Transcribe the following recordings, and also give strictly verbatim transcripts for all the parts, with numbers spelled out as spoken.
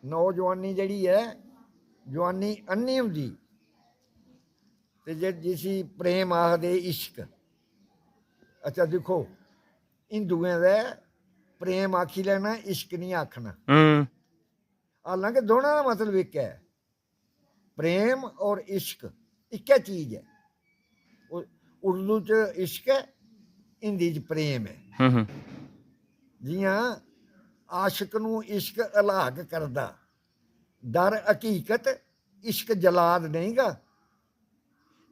नौजवानी जेह्ड़ी ऐ, जुआनी अन्नी होंदी। ते जे जिसी प्रेम आखदे, इश्क। अच्छा दिक्खो, हिंदुएं दे प्रेम आखी लैना, इश्क निं आखना। हम्म हालांकि दोनों दा मतलब इक ऐ। प्रेम और इश्क इक्कै चीज ऐ। उ- उर्दू च इश्क ऐ, हिंदी च प्रेम ऐ। हम्म हम्म। जियां आशिक नू इश्क हलाक करदा, दर हकीकत इश्क जलाद नेईं गा।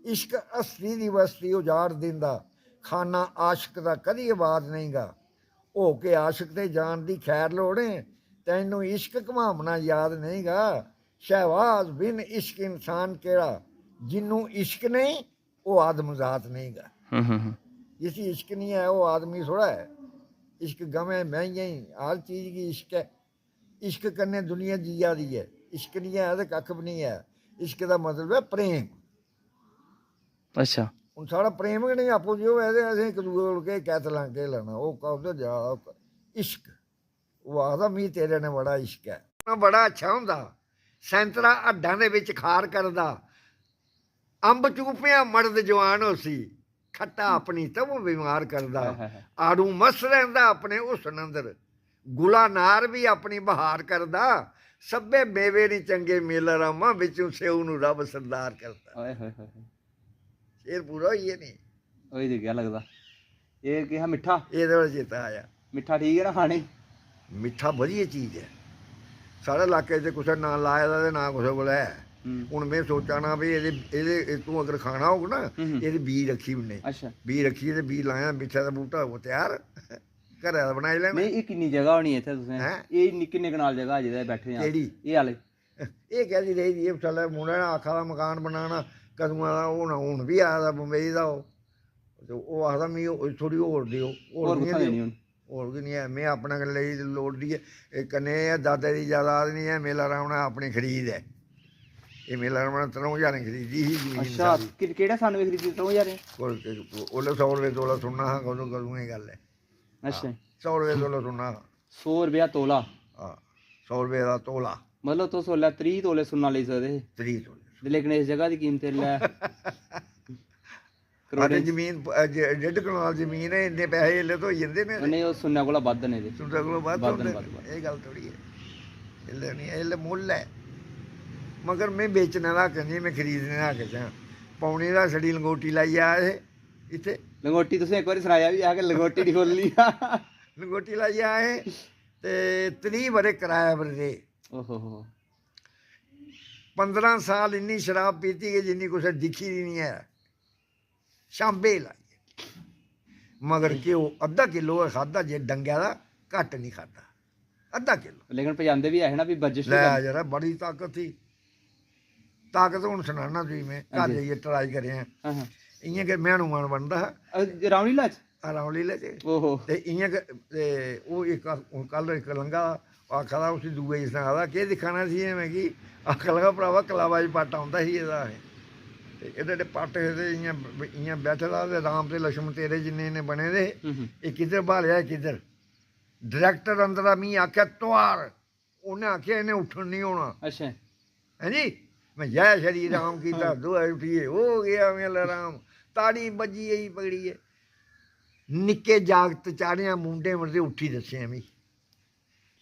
इश्क हस्ती दी बस्ती उजाड़ दिंदा, खाना आशिक दा कदी आबाद नेईं गा। हो के आशिक ते जान दी खैर लोड़ें, तैनू इश्क घमामना याद नेईं गा। शहवाज बिन इश्क इंसान केह्ड़ा, जिन्नू इश्क नेईं, ओह् आदमजात नेईं गा। हम्म हम्म हम्म। जिसी इश्क निं ऐ, ओह् आदमी थोड़ा ऐ। इश्क गवें, मैंहियें, हर चीज गी इश्क ऐ। इश्क कन्नै दुनिया जिया दी ऐ, इश्क निं ऐ ते कक्ख बी निं ऐ। इश्क दा मतलब ऐ प्रेम। अच्छा। हून साढ़ा प्रेम गै निं आपूं च होऐ ते असें इक दूए कोल केह् कैतलां केह् लैना? ओह् उद्धर जा, इश्क। ओह् आखदा, "मी तेरे नै बड़ा इश्क ऐ।" बड़ा अच्छा होंदा, सैंतरा हड्डां दे बिच खार करदा, अम्ब चूपियां मर्द जवान होसी, खट्टा अपनी तवो बीमार करदा। हाय, हाय, हाय। आड़ू मस्त रैंह्दा अपने हुस्न अंदर, गुला नार बी अपनी बहार करदा। सब्भे मेवे निं चंगे मेला रामा, बिच्चों स्येऊ नू रब सरदार करदा। ओए होए होए होए। शेर पूरा होई गेआ निं? होई ते गेआ लगदा। एह् केह् हा, मिट्ठा? एह्दे कोला चेता आया। मिट्ठा ठीक ऐ ना खाने गी? मिट्ठा बधिया चीज ऐ। साढ़े लाके च कुसै ना लाए दा ते ना कुसै कोल ऐ। हम्म। हून में सोचा ना भी एह्दे, एह्दे, तूं अगर खाना होग ना, हम्म। एह्दे बीऽ रक्खी ओड़ने। अच्छा। बीऽ रक्खियै ते बीऽ लायां, मिट्ठे दा बूह्टा होग त्यार, घरै दा बनाई लैना। नेईं, एह् किन्नी जगह होनी इत्थै तुसें? हैं? एह् इन्नी, किन्ने कनाल जगह जेह्दे बैठे दे आं? केह्ड़ी? एह् आह्ले। एह् कैह्दी रेही दी? एह् साला मुड़ा ने आखा दा मकान बनाना, कदूं दा, हून, हून बी आया दा बम्बई दा ओह्। ते ओह् आखदा, "मिगी होर, थोह्ड़ी होर देओ।" होर कुत्थां देओ। देनी हून? होर की निं ऐ, में अपने कन्नै लेई लोड़दी ऐ। एह् कन्नै एह् दादा दी जायदाद निं ऐ, मेला राम ने अपनी खरीद ऐ। एह् मेला राम ने त्र'ऊं ज्हारें खरीदी ही जमीन अच्छा, सारी। कि-, केह्ड़े सन में खरीदी त्र'ऊं ज्हारें? कोल-, ओल्लै सौ रपेऽ तोला सुन्ना हा, कदूं, कदूं दी गल्ल ऐ। अच्छा। सौ रपेऽ तोला सुन्ना हा। सौ रपेआ तोला? हां, सौ रपेऽ दा तोला। मतलब तुस उसलै त्रीह् तोले सुन्ना लेई सकदे हे? त्रीह् तोले। ते लेकिन इस जगह दी कीमत इसलै अते करोड़ें च। जमीन, अ, जे-, डेढ़ कनाल जमीन ऐ, इन्ने पैसे इसलै तो होई जंदे ने। उ'नें ओह् सुन्ने कोला बद्ध ने एह्दे। सुन्ने कोला बद्ध बद्ध न, होंदे बद्ध, न। बद्ध। एह् गल्ल थोड़ी ऐ। इसलै निं ऐ, इसलै मुल्ल ऐ। मगर में बेचने दा हक निं, में खरीदने दा हक च आं। पौनी दा छड़ी लंगोटी लाइयै आए हे इत्थै। लंगोटी तुसें इक बारी सनाया बी हा कि लंगोटी निं खोलनी। लंगोटी लाइयै आए हे ते त्रीह् ब'रे कराए पर रेह्। ओहो हो। पंदरां साल इन्नी शराब पीती कि जिन्नी कुसै दिक्खी दी निं ऐ। शांबे लाइयै। मगर घ्यो अद्धा किलो गै खाद्धा, जे डंगै दा, घट्ट निं खाद्धा। अद्धा किलो। लेकिन पजांदे बी ऐ हे ना, भी बर्जिश बी लै करनी। जरा, बड़ी ताकत ही। ताकत हून सनाना तुगी में, घर हां जी। जाइयै ट्राई करेआं। हां, हां। इ'यां गै में हनुमान बनदा हा। अ, रामलीला च? हां, रामलीला च। ओहो। ते इ'यां गै, ते ओह् इक, हून कल इक लंघा, ओह् आखा दा, उसी दूए गी सना दा, "केह् दिक्खा ना सी एह् मिगी?" आखन लगा, "भ्रावा, कलावा च पट्ट औंदा ही एह्दा," असें। ते एड्डे एड्डे पट्ट हे ते इ'यां, इ'यां बैठे दा, ते राम ते लक्ष्मण तेरे जिन्ने इन्ने बने दे हे। हम्म, हम्म। एह् किद्धर ब्हालेआ, किद्धर? डायरैक्टर अंदरा मी आखेआ, "तुआर।" उन्नै आखेआ, "इ'नें उट्ठन निं होना।" अच्छा। है जी? मैं जय श्री राम कीता, दोऐ उट्ठियै, "ओ गेआ मेला राम।" ताड़ी बज्जी गेई पकड़ियै। निक्के जागत चाढ़ेआ मुंडे पर ते उट्ठी दस्सेआ मी।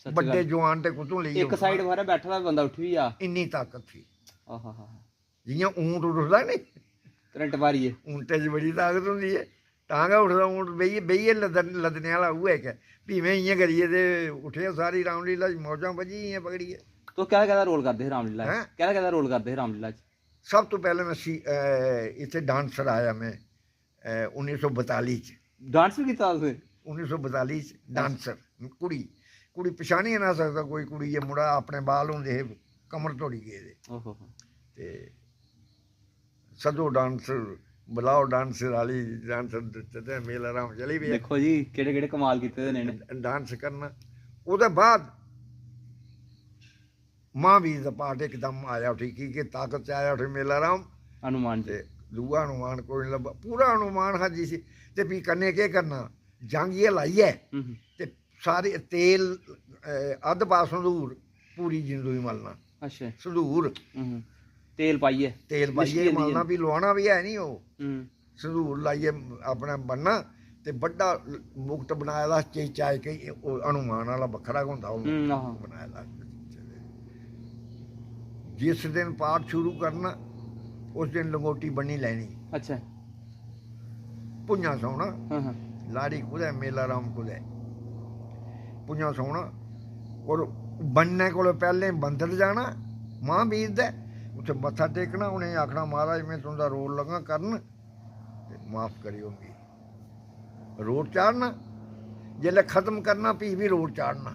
सच्च बड्डे गल्ल। जुआन ते कुत्थों लेइयै इक उट्ठना? साइड बारै बैठे दा बंदा उट्ठी बी जा। इन्नी ताकत थी। आहा हा। जि'यां ऊंट उठदा नी, करंट मारियै। ऊंटै च बड़ी ताकत होंदी ऐ। तां गै उठदा ऊंट, बेहियै, बेहियै लदन-, लदने आह्ला उ'ऐ इक ऐ। फ्ही में इ'यां करियै ते उट्ठेआ, सारी रामलीला च मौजां बज्जी गेइयां पकड़ियै। तुस कैह्दा कैह्दा रोल करदे हे रामलीला च? हैं? कैह्दा कैह्दा रोल करदे हे रामलीला च? सब तो पैह्लें में सी-, अ, इत्थै डांसर आया में, अ, उन्नी सौ बताली च। डांस बी कीता तुसें? उन्नी सौ बताली च डांसर, कुड़ी, कुड़ी पछानी ना सकदा कोई, कुड़ी, एह् मुड़ा, अपने बाल होंदे हे कमर धोड़ी गेदे। ओहो हो। ते सद्दो डांसर, बुलाओ डांसर आह्ली, डांसर दित्ते ते मेला राम चली पेआ। दिक्खो जी, केह्ड़े केह्ड़े कमाल कीते दे ने इ'नें। डांस करना। ओह्दे बाद महावीर दा पार्ट इकदम आया उठी, की के ताकत च आया उठी मेला राम। हनुमान जी। ते दूआ हनुमान कोई निं लब्भा, पूरा हनुमान हा जिसी। ते फ्ही कन्नै केह् करना, जांगिया लाइयै हम्म, हम्म। ते सारे तेल, अ, अद्ध पा संदूर, पूरी जिंदू ही मलना। अच्छा। संदूर। हम्म। तेल पाइयै? तेल पाइयै लिश्की जंदी मलना, ऐ। भी लुआना बी है नहीं ओह्। हम्म। संदूर लाइयै अपना बनना ते बड्डा मुकुट बनाए दा, चेचा इक ओह् हनुमान आह्ला बक्खरा गै होंदा, ओह् हम्म, आहो। बनाए दा। जिस दिन पाठ शुरू करना, उस दिन लंगोटी बन्नी लैनी। अच्छा। भुञां सौना, हां, हां। लाड़ी कुदै, मेला राम कुदै। भुञां सौना, और बनने कोला पैह्लें मंदर जाना महावीर दे, उत्थै मत्था टेकना, उ'नेंगी आखना, "महाराज, में तुं'दा रोल लगा करन, ते माफ करेओ मिगी।" रोट चाढ़ना, जिसलै खत्म करना, फ्ही बी रोट चाढ़ना।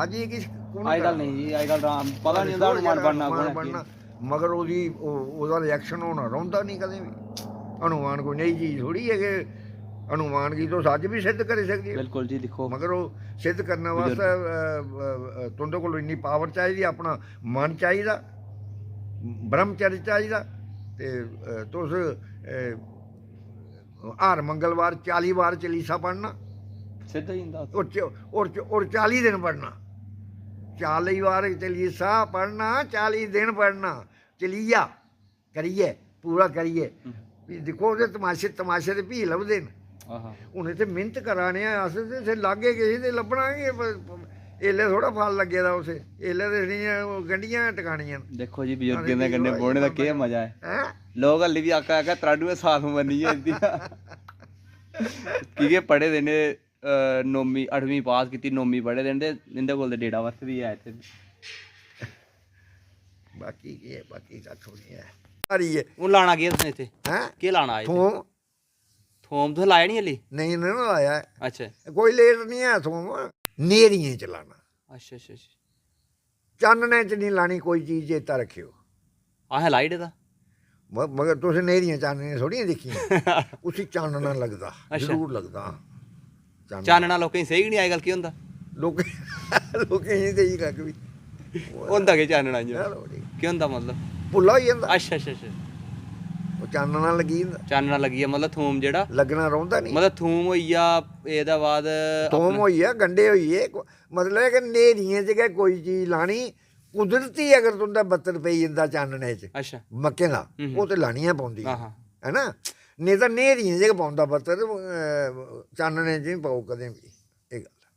अज्ज एह् किश कु'न अज्जकल करा? नेईं जी, अज्जकल राम पता निं होंदा हनुमान बनना कु'न ऐ, केह्। मगर ओह्दी, ओह्, ओह्दा रिएक्शन होना रौंह्दा निं कदें बी। हनुमान कोई नेही चीज थोड़ी ऐ कि हनुमान गी तुस अज्ज बी सिद्ध करी सकदे ओ। बिल्कुल जी, दिक्खो। मगर ओह् सिद्ध करने बजुर्ग। बास्तै, अ, अ, अ, तुं'दे कोल इन्नी पावर चाहिदी, अपना मन चाहिदा, ब्रह्मचर्य चाहिदा, ते, अ, तुस, अ, हर मंगलवार चाली बार चलीसा पढ़ना। सिद्ध होई जंदा। और च-, और च-, और चाली दिन पढ़ना। चाली बार चलीसा पढ़ना, चाली दिन पढ़ना, चलीया करियै, पूरा करियै। हम्म। फ्ही दिक्खो, ओह्दे तमाशे, तमाशे ते फ्ही लभदे न। आहा। हून इत्थै मेह्नत करा ने आं अस, ते इत्थै लागे किश ते लब्भना गै, प-, प-, एल्लै थोह्ड़ा फल लग्गे दा उस, एल्लै ते छड़ियां ओह् गंढियां गै टकानियां न। दिक्खो जी, बजुर्गें दे कन्नै बौह्ने दा केह् मजा ऐ। हैं? लोक हल्ली बी आखा, आखा, "त्राडुए साथ मरनी ऐ इं'दी।" की के पढ़े दे न, अ, नौमीं, अठमीं पास कीती, नौमीं पढ़े दे न, ते इं'दे कोल ते डेट ऑफ बर्थ बी ऐ इत्थै। बाकी केह् ऐ, बाकी कक्ख बी निं ऐ। हून लाना केह् तुसें इत्थै? हैं? केह् लाना इत्थै? थोम। थोम तुसें लाया निं हल्ली? नेईं, नेईं ना लाया ऐ। अच्छा। कोई लेट निं ऐ थोम, नेरियें च लाना। अच्छा, अच्छा, अच्छा। चानने च निं लानी कोई चीज, चेता रक्खेओ। असें लाई ओड़े दा। म-, मगर तुसें नेरियां चाननियां थोड़ियां दिक्खियां। उसी चानना लगदा, अच्छा। जरूर लगदा, हां। चानना। चानना लोकें गी सेही गै निं अजकल केह् होंदा। लोकें, लोकें गी सेही कक्ख बी। होंदा केह् चानना इ'यां? चलो ठीक। केह् होंदा मतलब? पुल्ला होई जंदा। अच्छा, अच्छा, अच्छा। ओह् चानना लग्गी जंदा। चानना लग्गी गेआ, मतलब थोम जेह्ड़ा लग्गना रौंह्दा निं। मतलब थोम होई गेआ, एह्दे बाद थोम अपना होई गेआ, गंढे होई गे, को-, मतलब ऐ कि न्हेरियें च गै कोई चीज लानी, कुदरती अगर तुं'दा बत्तर पेई जंदा चानने च, अच्छा। मक्कें दा, हम्म। ओह् ते लानियां पौंदियां, हां, हां। है ना? नेईं तां न्हेरियें च गै पौंदा बत्तर, अ, चानने च निं पौग कदें बी। एह् गल्ल।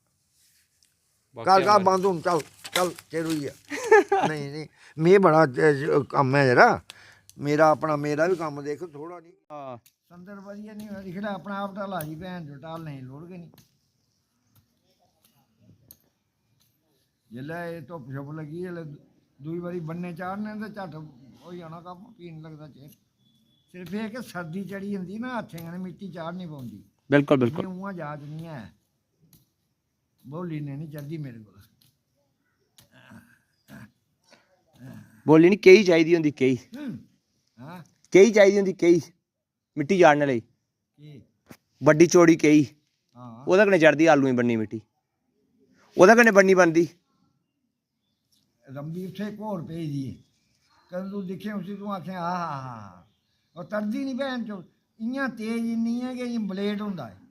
बाकी कल, कल अमर बंद हून, चल, चल, चिर होई गेआ। नेईं, नेईं, में बड़ा, अ, कम्म ऐ यरा, मेरा अपना, मेरा बी कम्म देख, थोह्ड़ा निं। हां। संदर बधिया निं होआ, दिक्खी लै, अपना आप ढाला दी भैन जो, ढालने दी लोड़ गै निं। जिसलै एह् धुप्प शुप्प लग्गी, जिसलै दूई बारी बन्ने चाढ़ने ते झट्ट होई जाना कम्म, फ्ही निं लगदा चिर। सिर्फ एह् कि सर्दी चढ़ी जंदी ना, हत्थें कन्नै मिट्टी चाढ़नी पौंदी। बिल्कुल, बिल्कुल। इ'यां उ'आं जाच निं ऐ। बोली ने निं चढ़दी मेरे कोल। बोली निं, केही चाहिदी होंदी, केही। हम्म। हां। केही चाहिदी होंदी, केही। मिट्टी चाढ़ने लेई। की? बड्डी चौड़ी केही। हां। ओह्दे कन्नै चढ़दी आलूएं बन्नी मिट्टी। ओह्दे कन्नै बन्नी बनदी। रंबी उत्थै इक होर पेई दी ऐ। कदूं तूं दिक्खें उसी, तूं आखें, "आहा हा हा।" ओह् तरदी निं भैन चो, इ'यां तेज इन्नी ऐ कि इ'यां ब्लेड होंदा ऐ।